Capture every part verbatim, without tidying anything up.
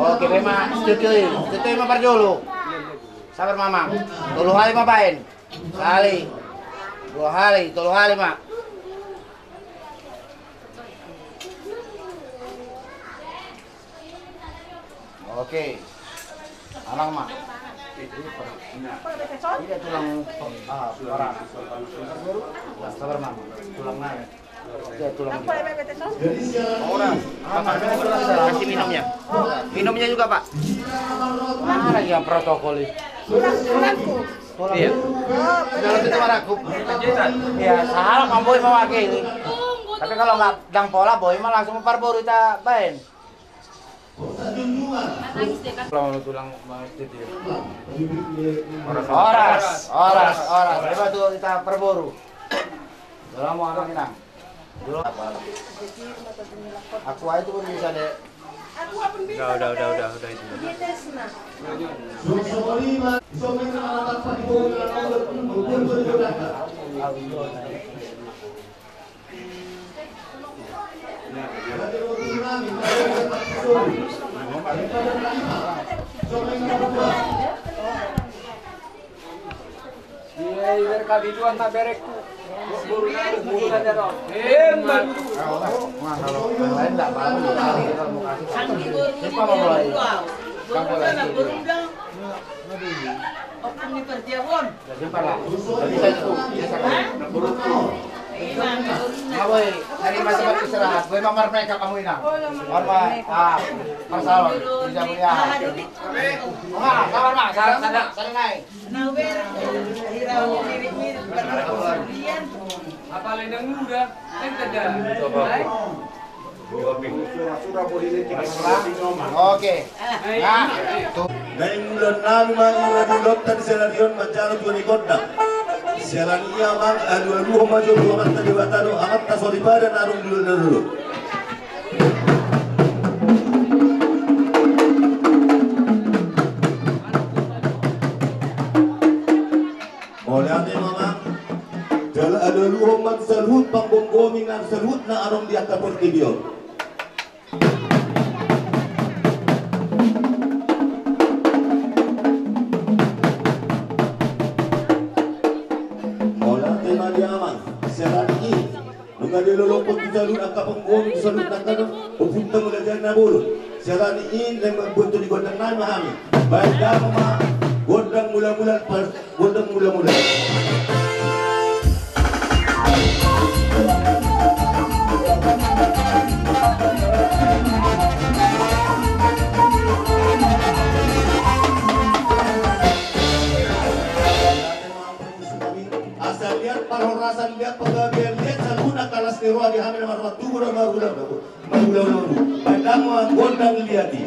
Oke, memang studio ini. Studio ini ma parjolo. Sabar, Mamang. Tolu hali ma baen. Sahali. Dua hali, tolu hali ma. Oke. Alang ma. Ini tulang, ah, parah. Sabar, Mamang. Tulang naik. Oke, tulang. Orang. Kasih minumnya. Minumnya juga, Pak. Mana yang protokol ini? Tulangku. Iya. Kalau itu marangkup. Iya, sahalak ma boi mewakili. Tapi kalau nggak dang pola, boi ma langsung parboru ita baen. Kalau tulang ma studio. Horas, horas, horas, horas. Coba tuh kita parboru. Dalam mau anak inang. Dulu apa? Aku aja tuh bisa deh. Udah, udah, udah, udah, udah itu. Iya, ibar kabiduan na berekku. Buru na, buru na dero. Emang. Kalau yang lain nggak apa-apa, kalau mau kasih. Siapa mau mulai? Kamu mulai. Oke, ini perjamuan. Jadi, Pak, lah. Jadi, saya tuh, biasa kan? Nah, boy, dari masa istirahat, boy, mamar mereka kamu ini. Mamar, ah, persalon, bisa punya. Wah, sabar, Mak. Sabar, sabar, sabar, naik. Apa lendang muda? Kan tidak. Oke. Nah, tuh. Naeng ulaon nami ma i na di ulaonta di sadari on manjalo tua ni gondang. Siala ni i amang, alualuhon ma jolo tu Amanta Debata dohot amanta soripada na adong di ulaon na dolo. Mauliate ma amang. Jala alualuhon ma tu saluhut panggomgomi na saluhutna adong di angka portibi on. Mauliate ma di amang. Siala ni i, nunga dilolongkon tu saluhut angka panggomgomi, tu saluhut angka ompunta Mulajadi na bolon. Siala ni i, naeng mambuat tua ni gondang nami ma hami. Baen damang ma gondang mulamula. Gondang mulamula. Asa liat parhorasan, liat panggabean, liat saluhutna las ni roha di hami na marroha tubu dohot marhula. Baen damang ma gondang liat i.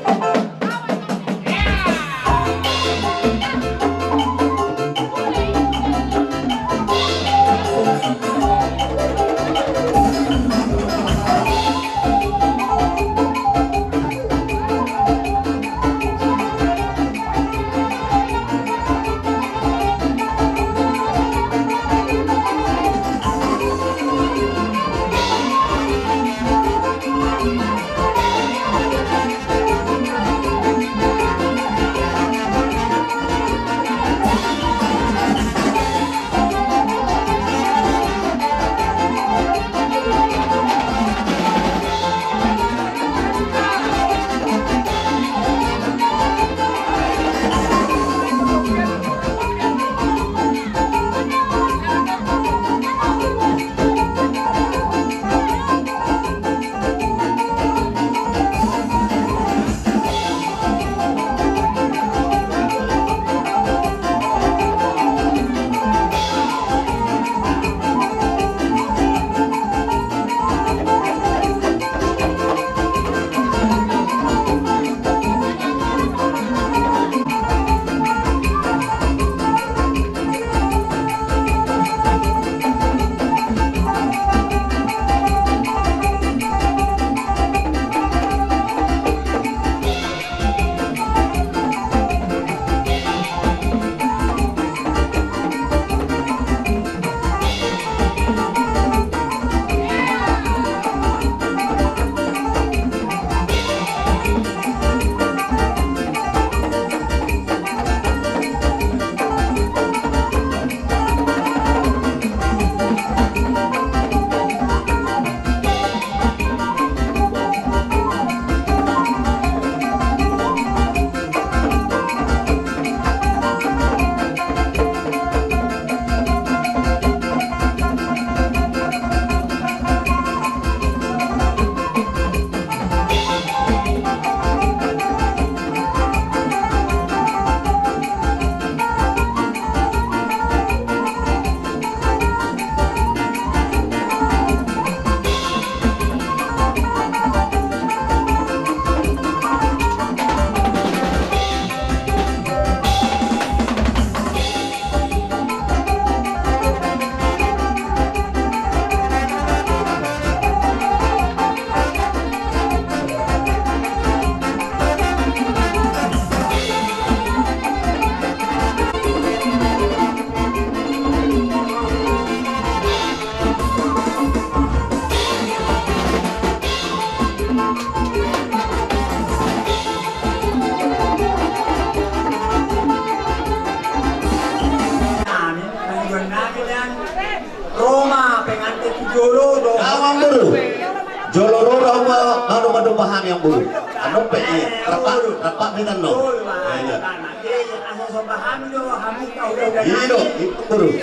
Amang boru. Jolo ro ma, ma, ma domba hami amang boru. Anu pe i, rap, rap hami tano. Iya, iya. Iya do, i boru.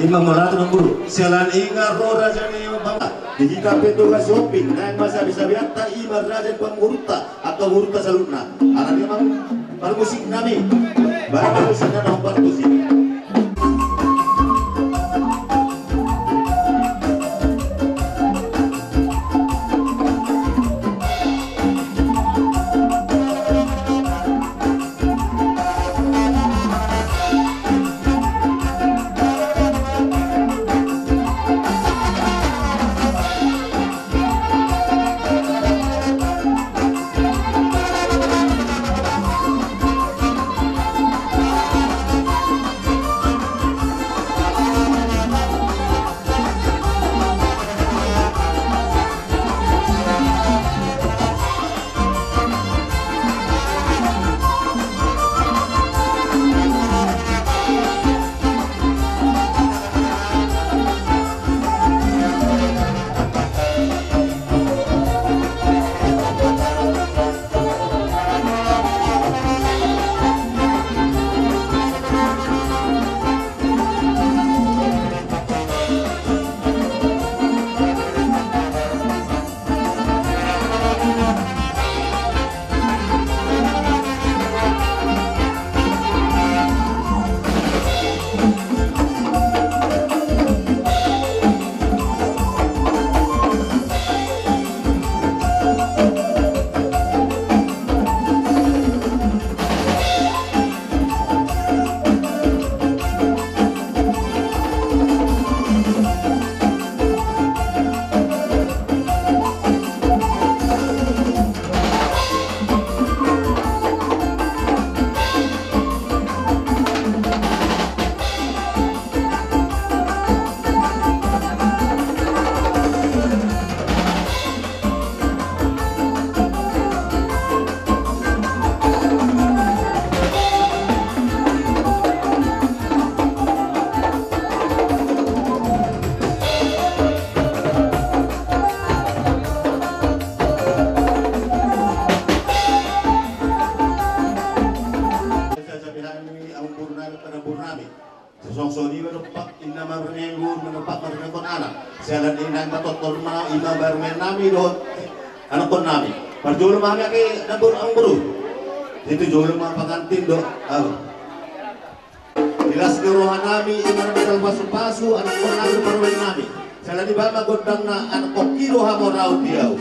Ima mauliate ma amang boru. Siala ni i nga ro raja ni bangso. Di hita pe tu hasuhomping naeng ma sabe-sabeanta ima raja ni pamoruonta. Atau boruta saluhutna. Alani i amang parmusik nami. Baru parmusik nami amang parmusik. Sasapi hami amang boru nami, amang boru nami. Songon i ma dompak inna marnenggur, dompak marnenggur anak. Siala ni i naeng patotol ma ima barumen nami dohot anakkon nami. Parjolo ma hami ake dapur amang boru. Di tu jolo ma pangantin do. Au. Di las ni roha nami ima na pasu-pasu anakkon nami barumen nami. Siala ni i bahen ma gondangna, anakkon i do hamoraon di au.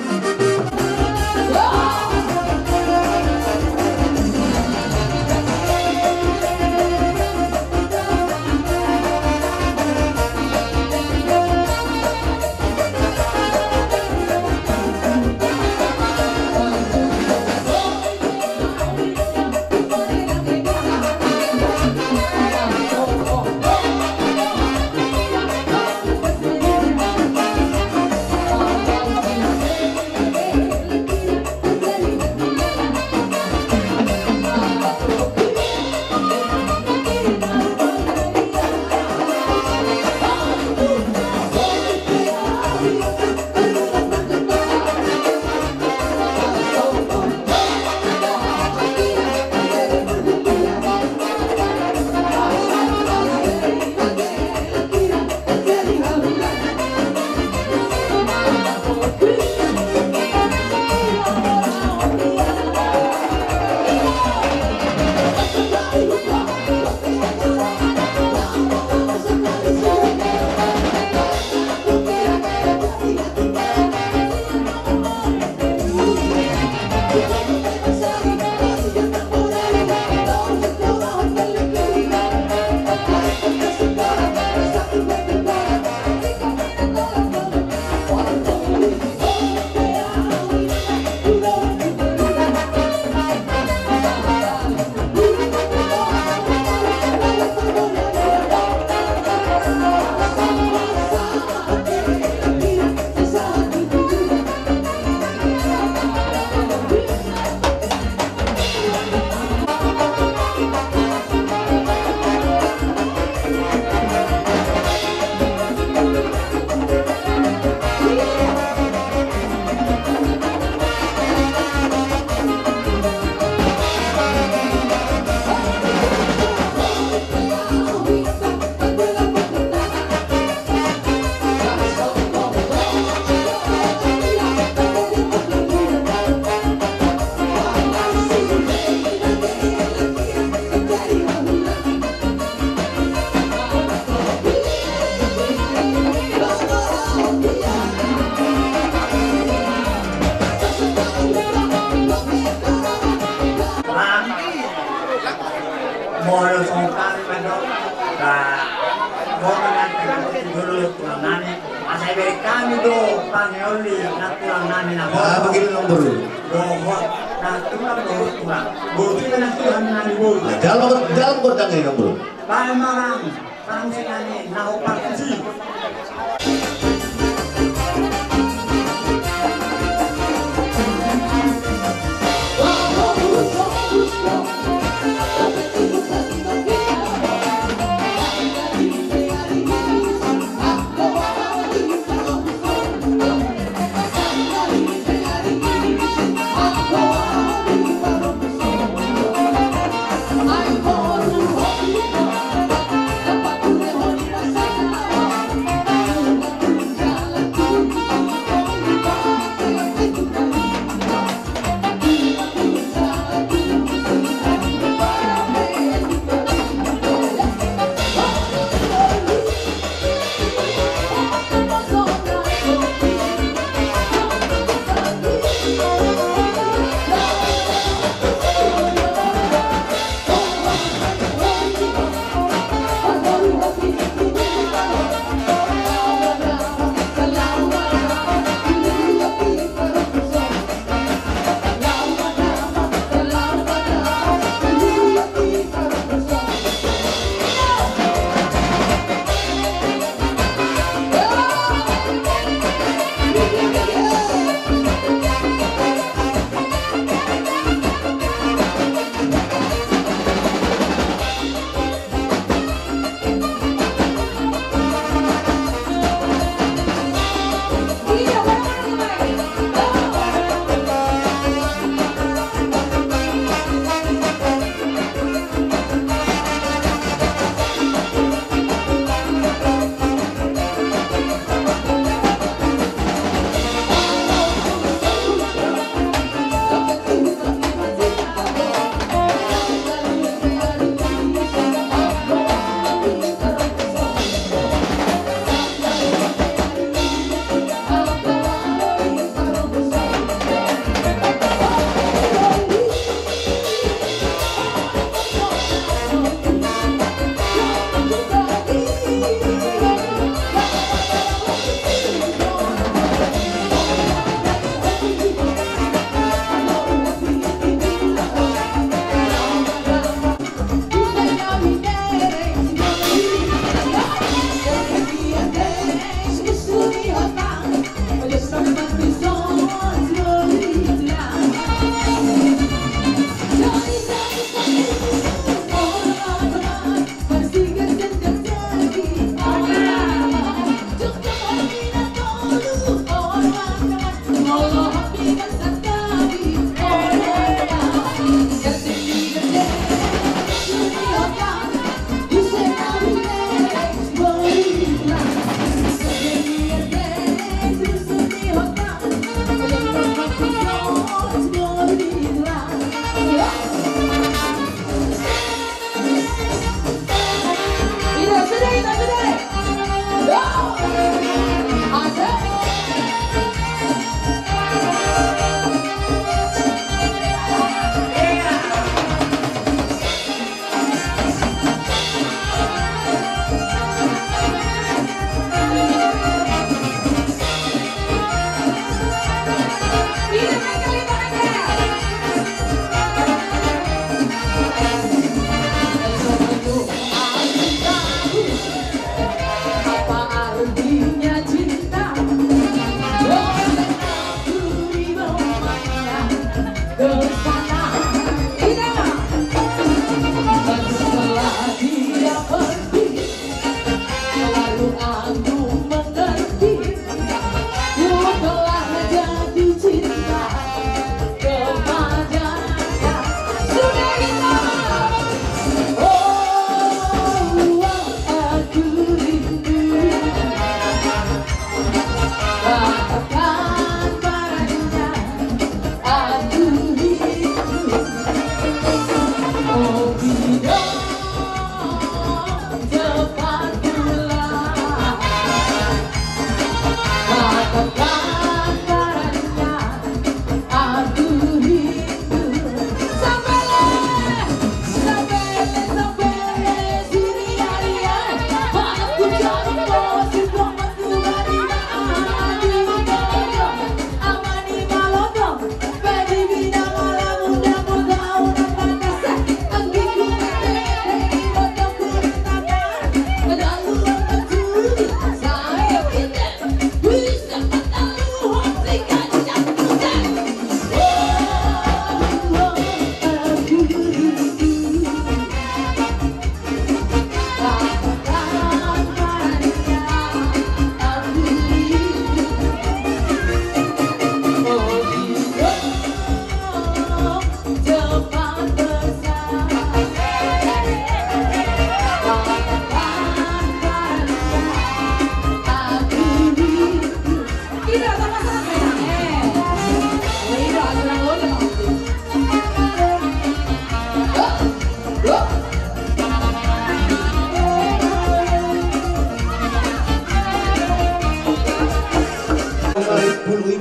Asa dibereng hami do pangeon ni nantulang nami na... Ah, begini, Amangboru. Dohot nantulang, dohot tulang. Botima nantulang nami, boru. Dalam, dalam kota ini, Amangboru. Baen ma, Amang. Bangsi nami na ho parkusi.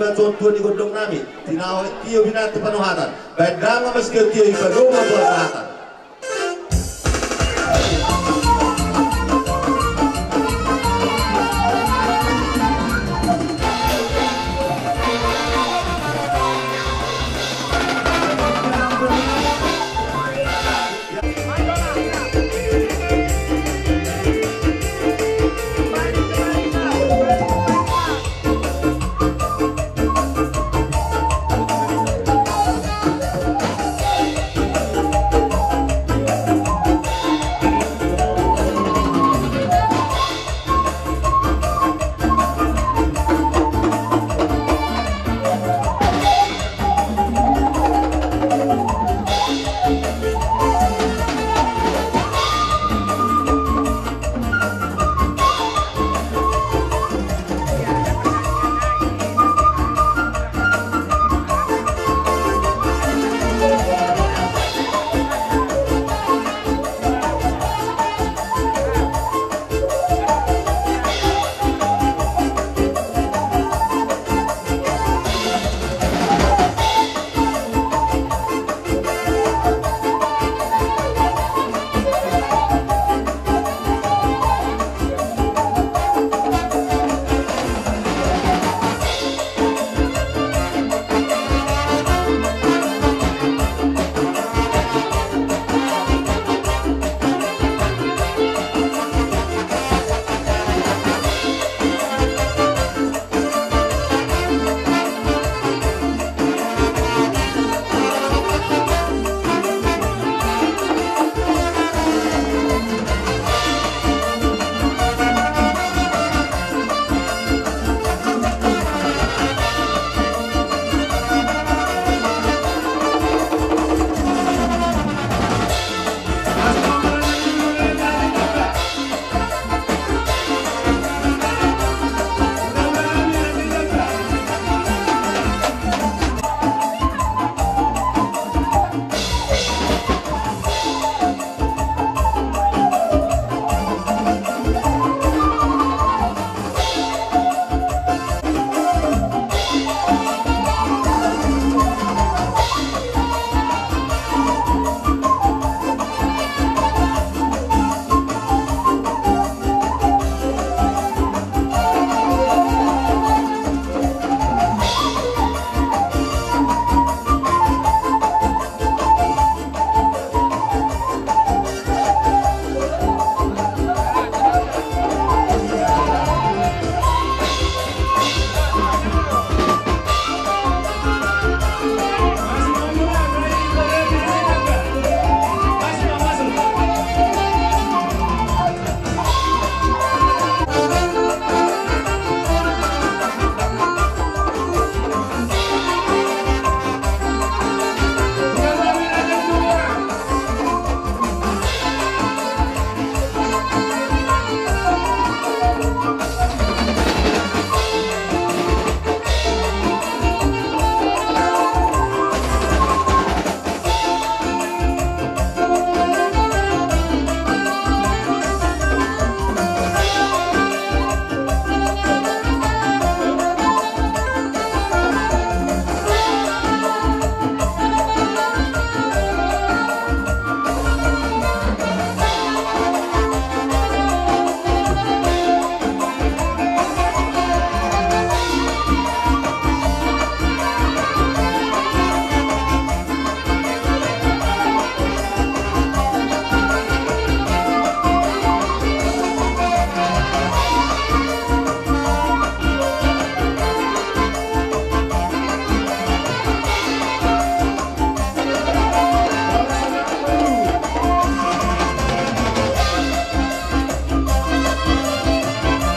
Baen songon tua ni gondong nami, tinaho tio binatang panohatan, baen dangka ma sitio-tio i padomu ma boan sahatan.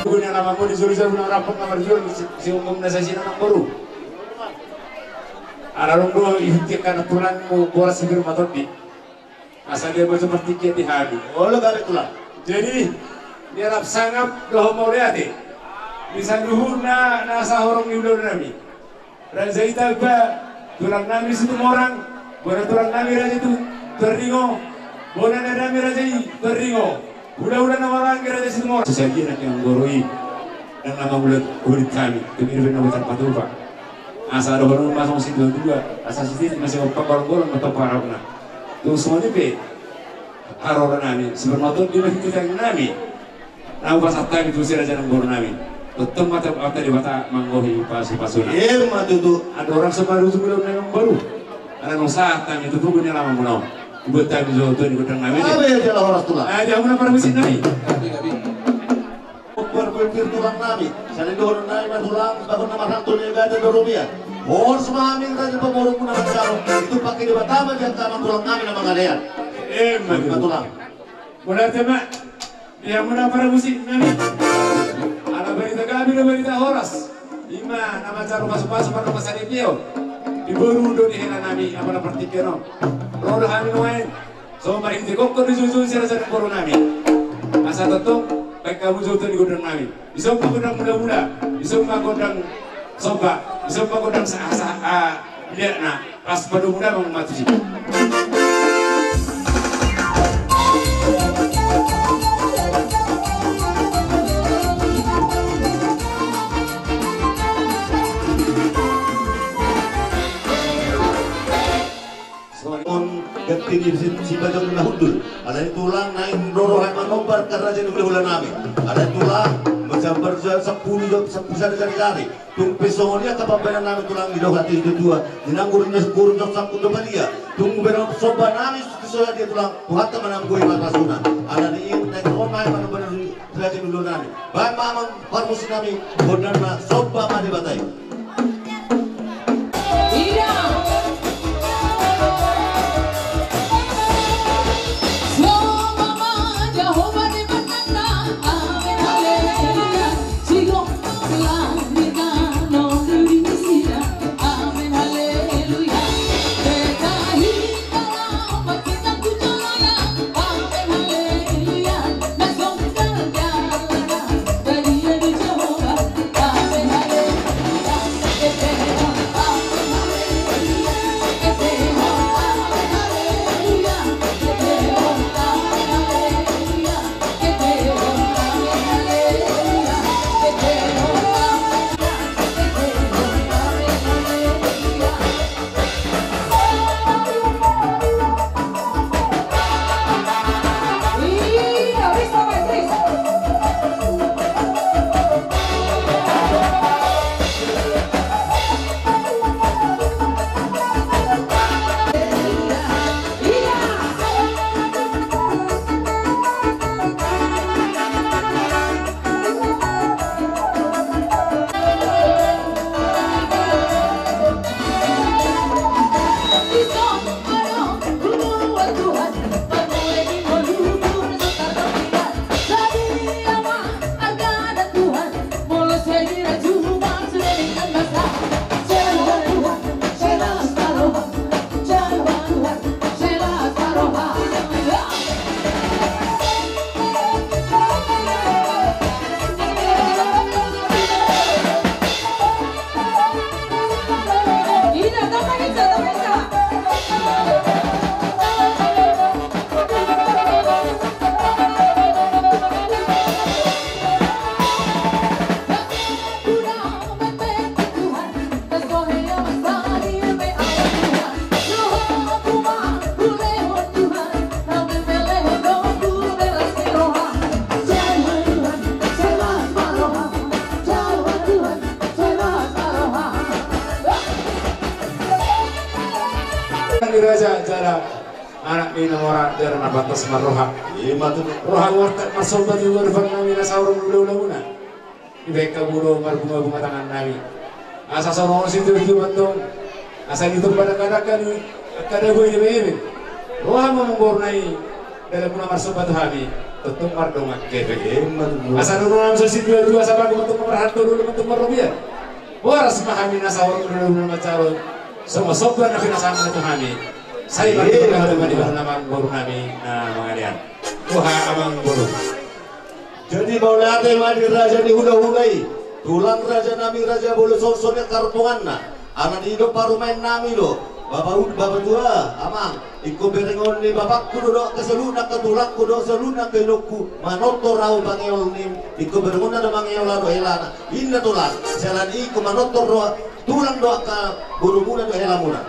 Guna nama mo di solusi guna rapat kamar jual si, si umum nasa sina namboru. Ala dung do ihut ke kana tulang mo boras sigir matondi. Asa dia baca partingkian di hadu. Olo gabe tulang. Jadi dia rap sangap doho mauliate. Bisa duhurna nasa horong ni ulaon nami. Raja i Talpa, tulang nami Situmorang, bona tulang nami Raja Tuaringo, bona nami Raja i Tuaringo, hula-hula na maranggi Raja Situmorang. Sesaji anak yang goroi, dan nama bulan kulit kami, kami lebih nama tanpa tupa. Asa dohonon ma songon situa-tua, asa sititi ma sigompa, bolon-bolon ma tompa arahutna. Tung songon i pe haroro nami, sibermotor di ma hita nami. Na hupasahat hami tu si raja nang boru nami. Tongtong ma Amanta Debata manggohi pasu-pasuna. Emma tutu. Andorang so marujung ulaon nami baru, ala naung sahat hami tu pogu ni alaman muna on. Dibuat hami jo tua ni gondang nami. Abe jala horas tulang. Aja muna parmusik nami. Gabe, gabe. Parpir tulang nami. Sada ni dohonon nami ma tulang, bagon nama satu ni gada dorubian. Horas ma hami raja pamoruon muna mansaro. Itu pakai Debata ma di angka amang tulang nami na mangalean. Emma tulang. Mauliate ma. Ia muna parmusik nami. Ala barita gabe do, barita horas. Ima na mansaro pasu-pasu, parna pasada i pe on. Di boru do di hela nami, apala partingkian on. Ro do hami nuaeng. So marhite gokkon do jujur si raja nang boru nami. Asa tongtong baen hamu jo tua ni gondang nami. Dison ma gondang mula-mula, dison ma gondang somba, dison ma gondang sa-, sa-, ah, liatna, pas padomu damang ma tusi. Songon ganti ni si, si Bajang na hundul. Alai tulang naeng ro roha manombar angka raja ni hula-hula nami. Alai tulang, mansombar sampulu, sampulu sada jari-jari. Tung pe songon i angka pambahenan nami tulang, didok hata ni tua-tua. Di na guru ni guru, jok sangkut do palia. Tung bereng somba nami tu so dia tulang. Tuhanta ma na manggohi pasu-pasuna. Alani i naeng ro ma hami manombar raja ni hula-hula nami. Baen ma amang parmusik nami, gondangna Somba ma Debata i. Ni raja jala anak ni na mora jala na pantas marroha. Ima tutu. Roha murtak marsomba tu Tuhan nami na saur matua-tua muna. Dibaen hamu do marbunga-bunga tangan nami. Asa songon i tu Tuhan tong. Asa ditompa dakdanak ni angka dabu i di bebe. Roha ma manggohi dalan muna marsomba tu hami. Tongtong mardongan kehe. Ima tutu. Asa dohonon nami songon i tu Tuhan, asa bagu ma tongtong marharto, dohot ma tongtong marrobean. Horas ma hami na saur matua-tua muna mansaro. Songon somba na pinasahatna tu hami. Sai ma di hami na manggohi nami na mangalean. Tuhan amang boru. Jadi mauliate ma di raja ni hula-hula i, tulang raja nami raja bolon songon i angka rombonganna. Ala ni i do parumaen nami do, bapa ud-, bapa tua, amang, ingkon berengon ni bapakku do, dohot angka saluhutna angka tulangku dohot saluhutna angka inongku, manortor ahu pangeol ni, ingkon berengonna do mangeol ahu dohot helana. Inna tulang, siala ni i ingkon manortor do Tulang do angka borumuna dohot helamuna.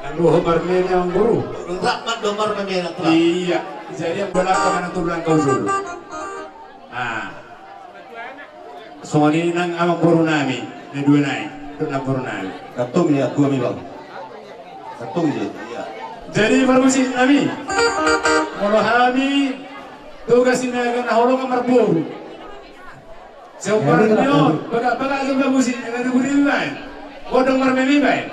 Nang dohot marmeme amangboru. Rap ma do marmeme na tulang. Iya, jadi amangboru, angka manang tulang kau sulu. Ah. Songon i nang amangboru nami, na dua nai, tu amangboru nami. Gantong i, aku ami bang. Gantong i, iya. Jadi parmusik nami. Molo hami, Toga Sinaga na holong marboru. Seumur ni on, bagak-bagak aja bagak musik, na diburi baen. Godang marmeme baen.